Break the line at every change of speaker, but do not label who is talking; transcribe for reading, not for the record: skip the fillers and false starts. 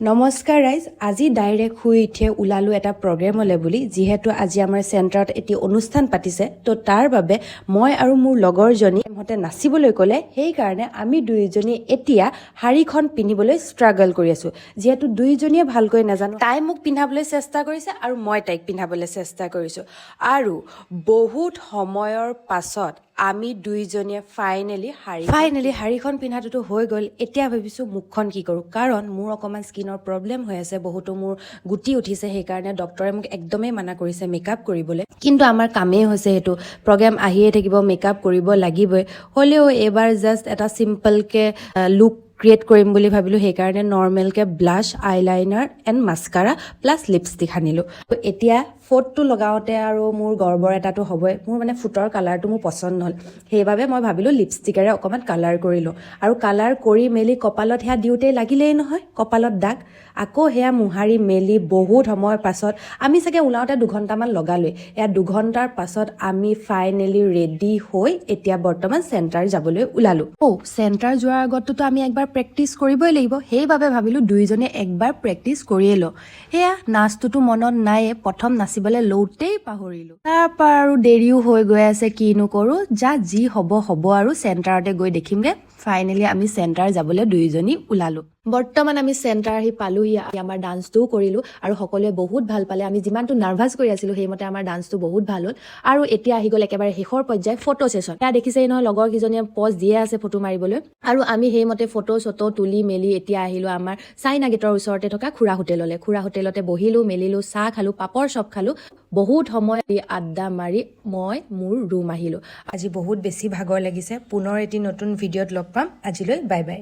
নমস্কাৰ ৰাইজ। আজি ডাইৰেক্ট শুই উঠিয়ে ওলালোঁ এটা প্ৰগ্ৰেমলৈ বুলি। যিহেতু আজি আমাৰ চেণ্টাৰত এটি অনুষ্ঠান পাতিছে, তো তাৰ বাবে মই আৰু মোৰ লগৰজনী মতে নাচিবলৈ ক'লে। সেইকাৰণে আমি দুয়োজনী এতিয়া শাৰীখন পিন্ধিবলৈ ষ্ট্ৰাগল কৰি আছোঁ, যিহেতু দুয়োজনীয়ে ভালকৈ নাজানো। তাই মোক পিন্ধাবলৈ চেষ্টা কৰিছে আৰু মই তাইক পিন্ধাবলৈ চেষ্টা কৰিছোঁ। আৰু বহুত সময়ৰ পাছত আমি দুইজনীয়ে ফাইনেলি শাৰীখন পিন্ধাটোতো হৈ গ'ল। এতিয়া ভাবিছোঁ মুখখন কি কৰোঁ, কাৰণ মোৰ অকণমান স্কিনৰ প্ৰব্লেম হৈ আছে, বহুতো মোৰ গুটি উঠিছে। সেইকাৰণে ডক্টৰে মোক একদমেই মানা কৰিছে মেকআপ কৰিবলৈ। কিন্তু আমাৰ কামেই হৈছে সেইটো, প্ৰগ্ৰেম আহিয়ে থাকিব, মেকআপ কৰিব লাগিবই। হ'লেও এইবাৰ জাষ্ট এটা চিম্পলকৈ লুক ক্ৰিয়েট কৰিম বুলি ভাবিলোঁ। সেইকাৰণে নৰ্মেলকৈ blush, eyeliner and mascara plus lipstick সানিলোঁ। এতিয়া ফোঁটটো লগাওঁতে আৰু মোৰ গৰ্বৰ এটাটো হ'বই। মোৰ মানে ফোঁটৰ কালাৰটো মোৰ পচন্দ নহ'ল, সেইবাবে মই ভাবিলোঁ লিপষ্টিকেৰে অকণমান কালাৰ কৰি লওঁ। আৰু কালাৰ কৰি মেলি কপালত সেয়া দিওঁতেই লাগিলেই নহয় কপালত দাগ। আকৌ সেয়া মোহাৰি মেলি বহুত সময়ৰ পাছত, আমি চাগে ওলাওঁতে 2 ঘণ্টামান লগালোৱেই। এয়া 2 ঘণ্টাৰ পাছত আমি ফাইনেলি ৰেডি হৈ এতিয়া বৰ্তমান চেণ্টাৰ যাবলৈ ওলালোঁ। অ', চেণ্টাৰ যোৱাৰ আগততো আমি একবাৰ প্ৰেক্টিচ কৰিবই লাগিব। সেইবাবে ভাবিলোঁ দুয়োজনে একবাৰ প্ৰেক্টিচ কৰিয়ে লওঁ। সেয়া নাচটোতো মনত নাইয়ে, প্ৰথম নাচিবলৈ লওঁতেই পাহৰিলোঁ। তাৰপৰা আৰু দেৰিও হৈ গৈ আছে, কিনো কৰোঁ, যা যি হ'ব হ'ব আৰু, চেণ্টাৰতে গৈ দেখিমগৈ। ফাইনেলি আমি চেণ্টাৰ যাবলৈ দুয়োজনী ওলালোঁ। বৰ্তমান আমি চেণ্টাৰ আহি পালোহি। আমাৰ ডান্সটোও কৰিলোঁ আৰু সকলোৱে বহুত ভাল পালে। আমি যিমানটো নাৰ্ভাছ কৰি আছিলোঁ, সেইমতে আমাৰ ডান্সটো বহুত ভাল হ'ল। আৰু এতিয়া আহি গ'ল একেবাৰে শেষৰ পৰ্যায়, ফটো ছেশ্যন। সেয়া দেখিছেই নহয়, লগৰ কেইজনীয়ে পজ দিয়ে আছে ফটো মাৰিবলৈ। আৰু আমি সেইমতে ফটো চটো তুলি মেলি এতিয়া আহিলোঁ আমাৰ চাইনা গেটৰ ওচৰতে থকা খুৰা হোটেললৈ। খুৰা হোটেলতে বহিলোঁ মেলিলোঁ, চাহ খালোঁ, পাপৰ চপ খালোঁ। বহুত সময় আড্ডা মাৰি মই মোৰ ৰুম আহিলোঁ। আজি বহুত বেছি ভাগৰ লাগিছে। পুনৰ এটি নতুন ভিডিঅ'ত লগ পাম। আজিলৈ বাই বাই।